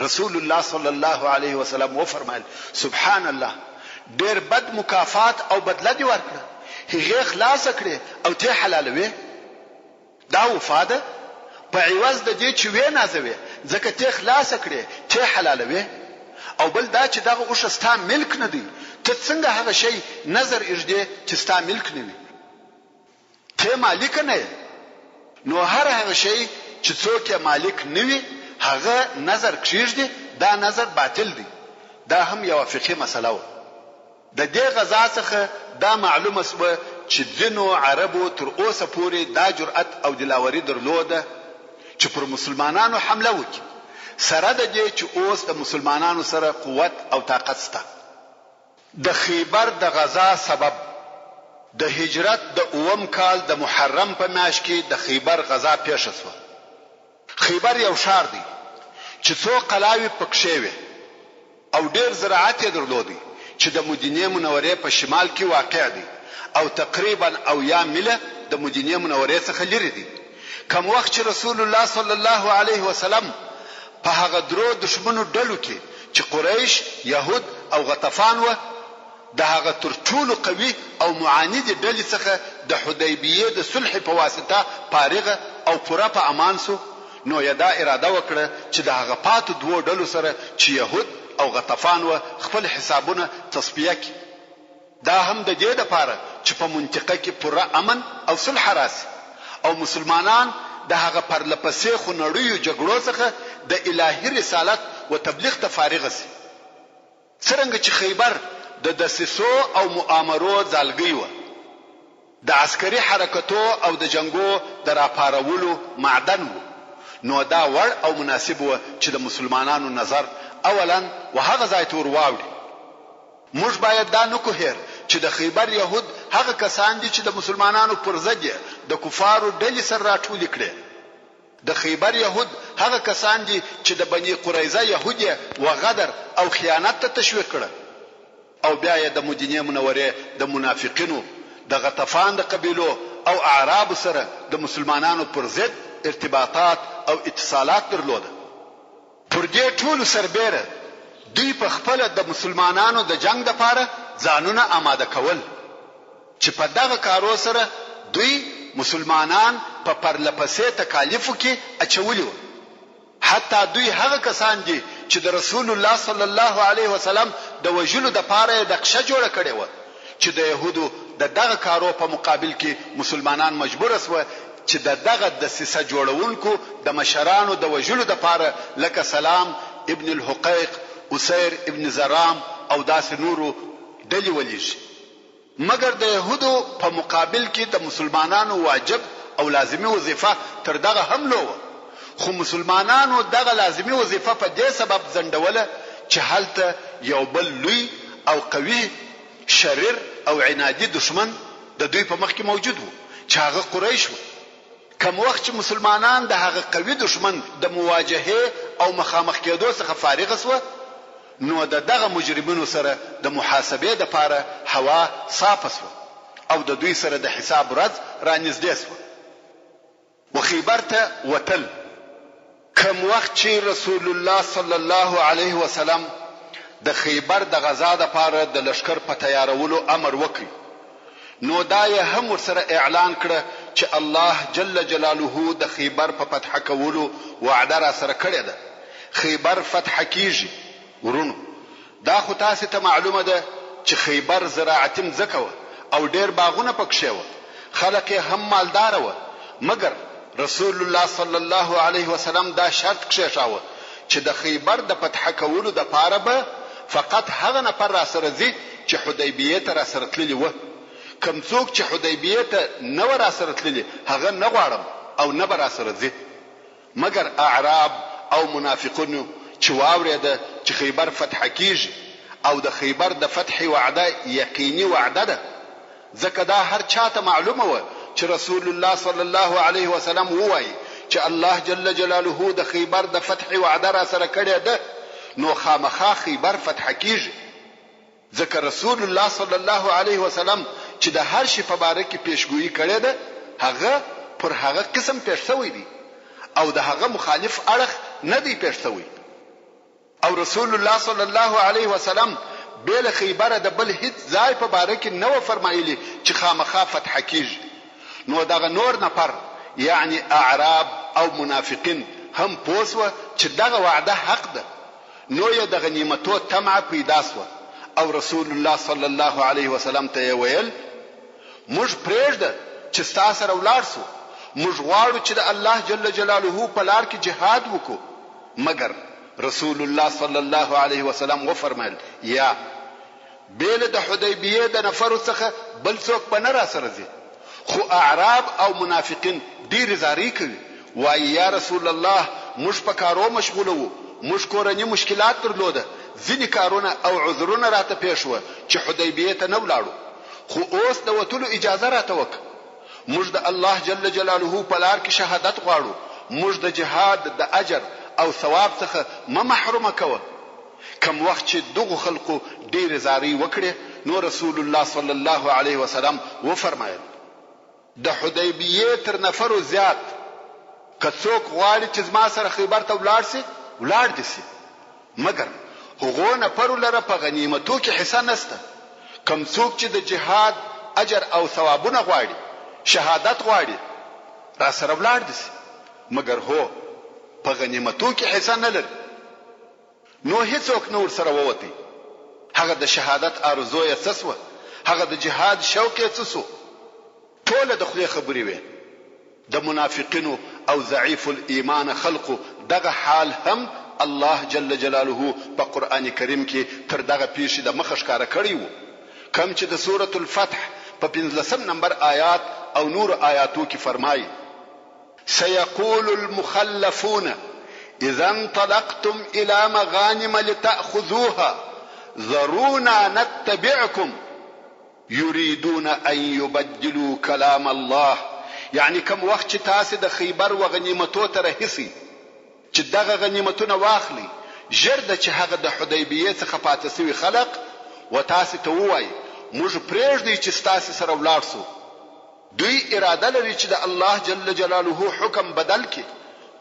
رسول الله صلی الله علیه وسلم وفرمایل، سبحان الله! ډېر بد مکافات او بدله دې ورکړه، هغې خلاصه کړې او تۀ حلالوې؟ دا وفا ده؟ په عوض د دې چې ویې نازوې، ځکه تۀ خلاصه کړې، تۀ حلالوې؟ او بل دا چې دغه اوښه ستا ملک نه دی، ته څنګه هغه شی نذر ایږدې چې ستا ملک نه وي؟ تۀ مالک نه یې، نو هر هغه شی چې څوک یې مالک نه وي هغه نذر کښېږدي، دا نذر باطل دی. دا هم یوه فقهي مسله وه. د دې غزا څخه دا معلومه شوه چې ځینو عربو تر اوسه پورې دا جرأت او دلاوري درلوده چې پر مسلمانانو حمله وکړي، سره د دې چې اوس د مسلمانانو سره قوت او طاقت شته. د خیبر د غزا سبب، د هجرت د اووم کال د محرم په میاشت کې د خیبر غزا پېښه شوه. خیبر یو ښار دی چې څو قلاوې پکښې وې او ډېر زراعت یې درلود. چې د مدینې منورې په شمال کې واقع دی او تقریبا 70 میله د مدینې منورې څخه لرې دی. کوم وخت چې رسول الله صلی الله علیه وسلم په هغه درو دښمنو ډلو کې چې قریش، یهود او غطفان وه، د هغه تر ټولو قوي او معاندې ډلې څخه د حدیبیې د صلحې په واسطه فارغ او پوره په امان شو، نو یې دا اراده وکړه چې د هغه پاتو دوو ډلو سره چې یهود او غطفان وه خپل حسابونه تصفیه کړي. دا هم د دې لپاره چې په منطقه کې پوره امن او صلحه راشي او مسلمانان د هغه پرله پسې خونړیو جګړو څخه د الهي رسالت و تبلیغ ته فارغ شي. څرنګه چې خیبر د دسیسو او مؤامرو ځالګۍ وه، د عسکري حرکتو او د جنګو د راپارولو معدن وو، نو دا وړ او مناسب وه چې د مسلمانانو نظر اولاً و هغه ځای ته ور واوړي. موږ باید دا نه کړو هېر چې د خیبر یهود هغه کسان دي چې د مسلمانانو پر ضد یې د کفارو ډلې سره راټولې کړې. د خیبر یهود هغه کسان دي چې د بني قریظه یهود یې و غدر او خیانت ته تشویق کړه او بیا یې د مدینې منورې د منافقینو، د غطفان د قبیلو او اعرابو سره د مسلمانانو پر ضد ارتباطات او اتصالات درلوده. پر دې ټولو سربېره دوی په خپله د مسلمانانو د جنګ لپاره ځانونه اماده کول چې په دغه کارو سره دوی مسلمانان په پرله پسې تکالیفو کې اچولي وه. حتی دوی هغه کسان دي چې د رسول الله صلی الله علیه وسلم د وژلو لپاره یې نقشه جوړه کړې وه چې د یهودو د دغه کارو په مقابل کې مسلمانان مجبور شوه چې د دغه دسیسه جوړونکو د مشرانو د وژلو لپاره لکه سلام ابن الحقیق، اسیر ابن ضرام او داسې نورو ډلې ولیږي. مګر د یهودو په مقابل کې د مسلمانانو واجب او لازمي وظیفه تر دغه هم لو وه، خو مسلمانانو دغه لازمي وظیفه په دې سبب ځنډوله چې هلته یو بل لوی او قوي شریر او عنادي دښمن د دوی په مخ کې موجود وو چې هغه قریش وو. کوم وخت چې مسلمانان د هغه قوي دښمن د مواجهې او مخامخ کېدو څخه فارغ شوه نو د دغه مجرمینو سره د محاسبې لپاره هوا صافه شوه او د دوی سره د حساب ورځ رانږدې شوه. و خیبر ته وتل. کوم وخت چې رسول الله صلی الله علیه وسلم د خیبر د غزا لپاره د لښکر په تیارولو امر وکړ نو دا یې هم ورسره اعلان کړه چې الله جل جلاله د خیبر په فتح کولو وعده راسره کړې ده، خیبر فتح کیږي. وروڼو! دا خو تاسې ته معلومه ده چې خیبر زراعتي مځکه وه او ډېر باغونه پکښې وه، خلق یې هم مالداره وه، مګر رسول الله صلی الله علیه وسلم دا شرط کښېښاوه چې د خیبر د فتح کولو دپاره به فقط هغه نفر راسره ځي چې حدیبیې ته راسره تللي وه، کوم څوک چې حدیبیې ته نه وه راسره تللي هغه نه غواړم او نه به راسره ځي. مګر اعراب او منافقینو چې واورېده چې خیبر فتح کېږي او د خیبر د فتحې وعده یقیني وعده ده، ځکه دا هر چا ته معلومه وه چې رسول الله صلی الله علیه وسلم ووایي چې الله جل جلاله د خیبر د فتحې وعده راسره کړې ده نو خامخا خیبر فتح کېږي. ځکه رسول الله صلی الله علیه وسلم چې د هر شي په باره کې پېشګویي کړې ده هغه پر هغه قسم پېښ شوی دی او د هغه مخالف اړخ نه دی پېښ شوی او رسول الله صلی الله علیه وسلم بې له خیبره د بل هیڅ ځای په باره کې نه وه فرمایلي چې خامخا فتح کیږي نو دغه نور نفر یعنی اعراب او منافقین هم پوه شوه چې دغه وعده حق ده نو یې د غنیمتو طمعه پیدا شوه او رسول الله صلی الله علیه وسلم ته یې ویل، موږ پرېږده چې ستا سره ولاړ شو، موږ غواړو چې د الله جل جلاله په لار کې جهاد وکړو، مګر رسول الله صلی الله علیه وسلم وفرمایل، یا، بې له د حدیبیې د نفرو څخه بل څوک به نه راسره ځي، خو اعراب او منافقین ډېرې زارۍ کوي، وايي، یا رسول الله! موږ په کارو مشغوله وو، موږ کورني مشکلات درلوده، ځینې کارونه او عذرونه راته پېښ وه چې حدیبیې ته نه ولاړو، خو اوس د وتلو اجازه راته وکړه، موږ د الله جل جلاله په لار کې شهادت غواړو، موږ د جهاد د اجر او ثواب څخه مه محرومه کوه. کوم وخت چې دغو خلقو ډېرې زارۍ وکړې نو رسول الله صلی الله علیه وسلم وفرمایل، د حدیبیې تر نفرو زیات که څوک غواړي چې زما سره خیبر ته ولاړ شي، ولاړ دې شي، مګر هغو نفرو لره په غنیمتو کې حصه نشته کوم څوک چې د جهاد اجر او ثوابونه غواړي، شهادت غواړي، راسره ولاړ دې شي، مګر هو په غنیمتو کې حصه نه لري. نو هیڅوک نه ورسره ووتی. هغه د شهادت آرزو یې څه شوه؟ هغه د جهاد شوق یې څه شو؟ ټوله د خولې خبرې وې. د منافقینو او ضعیف الایمانه خلقو دغه حال هم الله جل جلاله په قرآن کریم کې تر دغه پېښې د مخه ښکاره کړی وو کوم چې د سورة الفتح په پنځلسم نمبر آیات او نورو آیاتو کې فرمایي. سيقول المخلفون اذا انطلقتم الى مغانم لتأخذوها ذرونا نتبعكم يريدون ان يبدلوا كلام الله یعنی کوم وخت چې تاسې د خیبر و غنیمتو ته رهي سئ چې دغه غنیمتونه واخلئ ژر ده چې هغه د حدیبیې څخه پاته سوي خلق و تاسې ته ووایي موږ پرېږدئ چې ستاسې سره ولاړ سو. دوی اراده لري چې د الله جل جلاله حکم بدل کړي،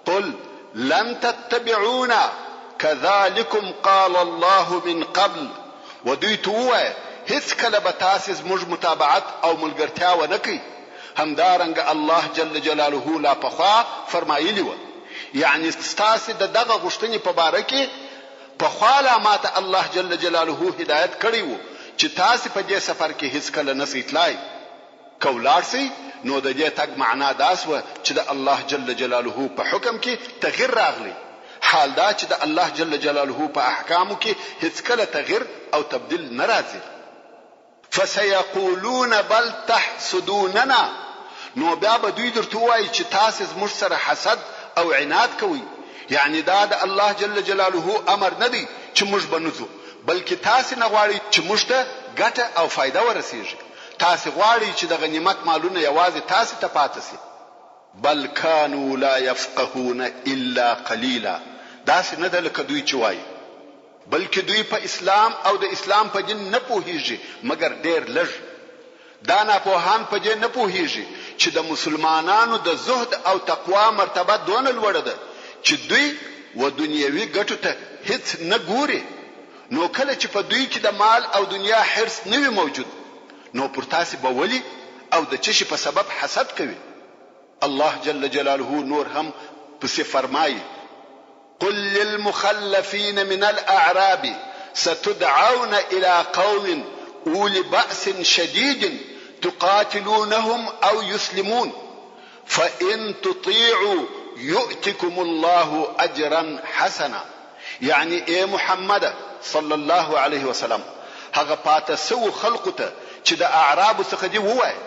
قل لن تتبعونا کذلکم قال الله من قبل، و دوی ته ووایه هیڅکله به تاسې زموږ متابعت او ملګرتیا ونه کړئ، همدارنګه الله جل جلاله لا پخوا فرمایلي وه، یعنې ستاسې د دغه غوښتنې په باره کې پخوا لا ماته الله جل جلاله هدایت کړی وو چې تاسې په دې سفر کې هیڅکله نه شئ تلای. که ولاړ شئ نو د دې تګ معنا دا شوه چې د الله جل جلاله په حکم کې تغیر راغلی، حال دا چې د الله جل جلاله په احکامو کې هیڅکله تغیر او تبدیل نه راځي. فسیقولون بل تحسدوننا نو بیا به دوی درته ووایي چې تاسې زموږ سره حسد او عناد کوئ، یعنې دا د الله جل جلاله امر نه دی چې موږ به نه ځو، بلکې تاسې نه غواړئ چې موږ ته ګټه او فایده ورسیږي. تاسې غواړئ چې د غنیمت مالونه یوازې تاسې ته پاته شي؟ بل کانوا لا یفقهون الا قلیلا، داسې نه ده لکه دوی چې وايي، بلکې دوی په اسلام او د اسلام په دین نه پوهیږي مګر ډېر لږ. دا ناپوهان په دې نه پوهیږي چې د مسلمانانو د زهد او تقوا مرتبه دونه لوړه ده چې دوی و دنیوي ګټو ته هیڅ نه ګوري، نو کله چې په دوی کې د مال او دنیا حرص نه وي موجود نو پر تاسې به ولې او د څه شي په سبب حسد کوي؟ الله جل جلاله نور هم پسې فرمايي، قل للمخلفين من الاعراب ستدعون الى قوم اولي بأس شديد تقاتلونهم او يسلمون فان تطيعوا يؤتكم الله اجرا حسنا یعنی اې محمده صلی الله علیه وسلم هغه پاته سوو خلقو ته چې د اعرابو څخه دي ووایه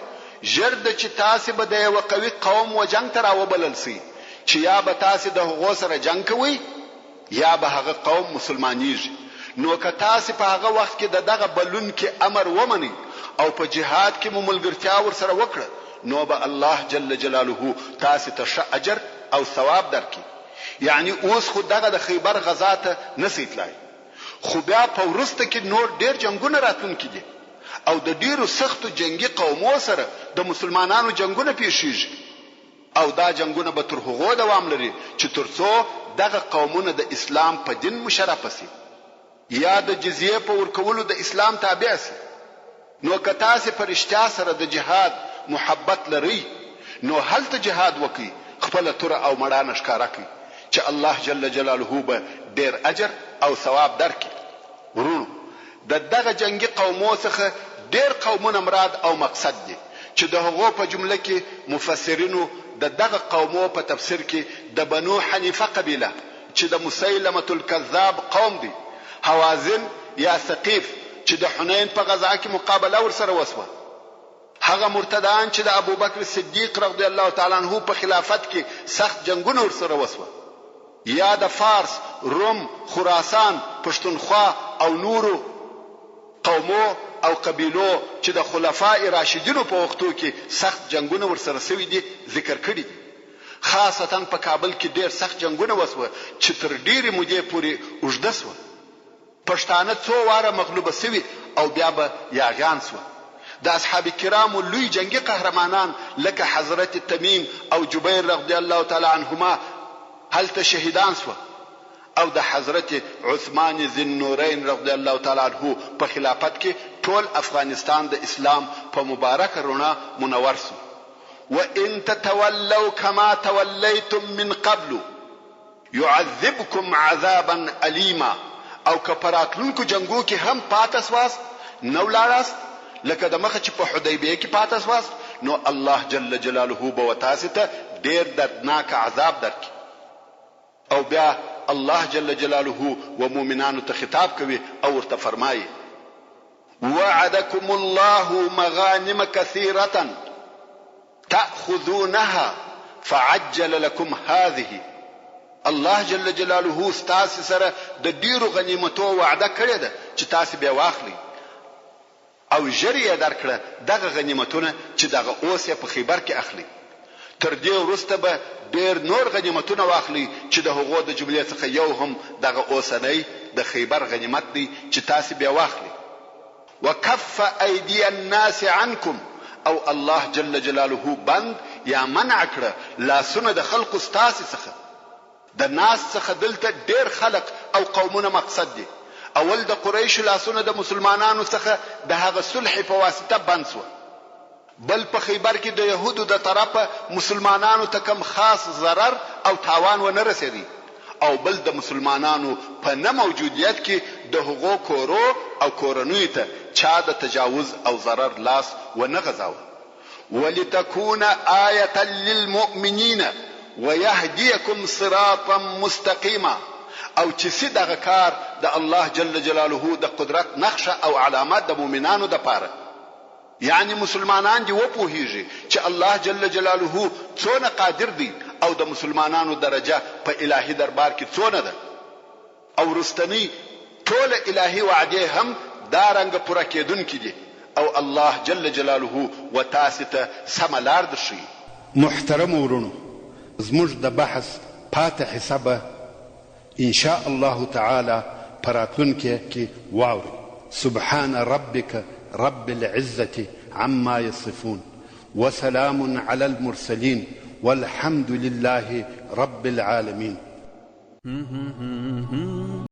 ژر ده چې تاسې به د یوه قوي قوم و جنګ ته راوبلل سئ چې یا به تاسې د هغو سره جنګ کوئ یا به هغه قوم مسلمانیږي نو که تاسې په هغه وخت کې د دغه بلونکي امر ومنئ او په جهاد کې مو ملګرتیا ورسره وکړه نو به الله جل جلاله تاسې ته ښه اجر او ثواب درکړي. یعنی اوس خو دغه د خیبر غزا ته نه سئ تلای خو بیا په وروسته کې نور ډیر جنګونه راتلونکي دي او د ډیرو سختو جنګي قومو سره د مسلمانانو جنګونه پیښیږي او دا جنګونه به تر هغو دوام لري چې تر څو دغه قومونه د اسلام په دین مشرف سي. یا د جزیې په ورکولو د اسلام تابع شي، نو که تاسې په رښتیا سره د جهاد محبت لرئ، نو هلته جهاد وکړئ، خپله توره او مړانه ښکاره کړئ، چې الله جل جلاله به ډېر اجر او ثواب درکړي. وروڼو! د دغه جنګي قومو څخه ډېر قومونه مراد او مقصد دي، چې د هغو په جمله کې مفسرینو د دغه قومو په تفسیر کې د بنو حنیفه قبیله، چې د مسیلمة الکذاب قوم دی، هوازن یا ثقیف چې د حنین په غزا کې مقابله ورسره وشوه، هغه مرتدان چې د ابوبکر صدیق رضی الله تعالی عنه په خلافت کې سخت جنګونه ورسره وشوه، یا د فارس، روم، خراسان، پښتونخوا او نورو قومو او قبیلو چې د خلفاء راشدینو په وختو کې سخت جنګونه ورسره شوي دي، ذکر کړي دي. خاصتاً په کابل کې ډېر سخت جنګونه وشوه چې تر ډېرې مودې پورې اوږده شوه. پښتانه څو واره مغلوب شوي او بیا به یاغیان شوه. د اصحاب کرامو لوی جنګي قهرمانان لکه حضرت تمیم او جبیر رضی الله تعالی عنهما هلته شهیدان شوه او د حضرت عثمان ذی النورین رضی الله تعالی عنه په خلافت کې ټول افغانستان د اسلام په مبارکه رڼا منور شو. وان تتولوا کما تولیتم من قبل. يعذبکم عذابا الیما او که په راتلونکو جنګو کې هم پاته سواست، نه ولاړاست، لکه د مخه چې په حدیبیه کې پاته سواست، نو الله جل جلاله به وتاسې ته ډېر دردناک عذاب درکړي. او بیا الله جل جلاله و مؤمنانو ته خطاب کوي او ورته فرمايي. وعدکم الله مغانم کثیرة تأخذونها فعجل لکم هذه، الله جل جلاله ستاسې سره د ډېرو غنیمتو وعده کړې ده چې تاسې بې واخلئ او ژر یې درکړه دغه غنیمتونه چې دغه اوس یې په خیبر کې اخلئ. تر دې وروسته به ډېر نور غنیمتونه واخلئ چې د هغو د جملې څخه یو هم دغه اوسنی د خیبر غنیمت دی چې تاسې بې واخلئ. وکف ایدی الناس عنکم او الله جل جلاله بند یا منع کړه لاسونه د خلقو ستاسې څخه. د ناس څخه دلته ډېر خلق او قومونه مقصد دي. اول د قریشو لاسونه د مسلمانانو څخه د هغه صلحې په واسطه بند شوه. بل په خیبر کې د یهودو د طرفه مسلمانانو ته کوم خاص ضرر او تاوان ونه رسیدی او بل د مسلمانانو په نه موجودیت کې د هغو کورو او کورنیو ته چا د تجاوز او ضرر لاس ونه غځاوه. ولتکون آیة للمؤمنین ویهدیکم صراطا مستقیما او چې سي دغه کار د الله جل جلاله د قدرت نښه او علامه د مؤمنانو دپاره. یعنې مسلمانان دې وپوهیږي چې الله جل جلاله څونه قادر دی او د مسلمانانو درجه په الهي دربار کې څونه ده او وروستنۍ ټوله الهي وعدې هم دا رنګه پوره کیدونکې دي او الله جل جلاله و تاسې ته سمه لار درښیي. محترمو وروڼو زموږ د بحث پاته حصه به ان شاء الله تعالی په راتلونکې کې واورئ. سبحان ربک رب العزة عما يصفون وسلام علی المرسلین والحمد لله رب العالمین.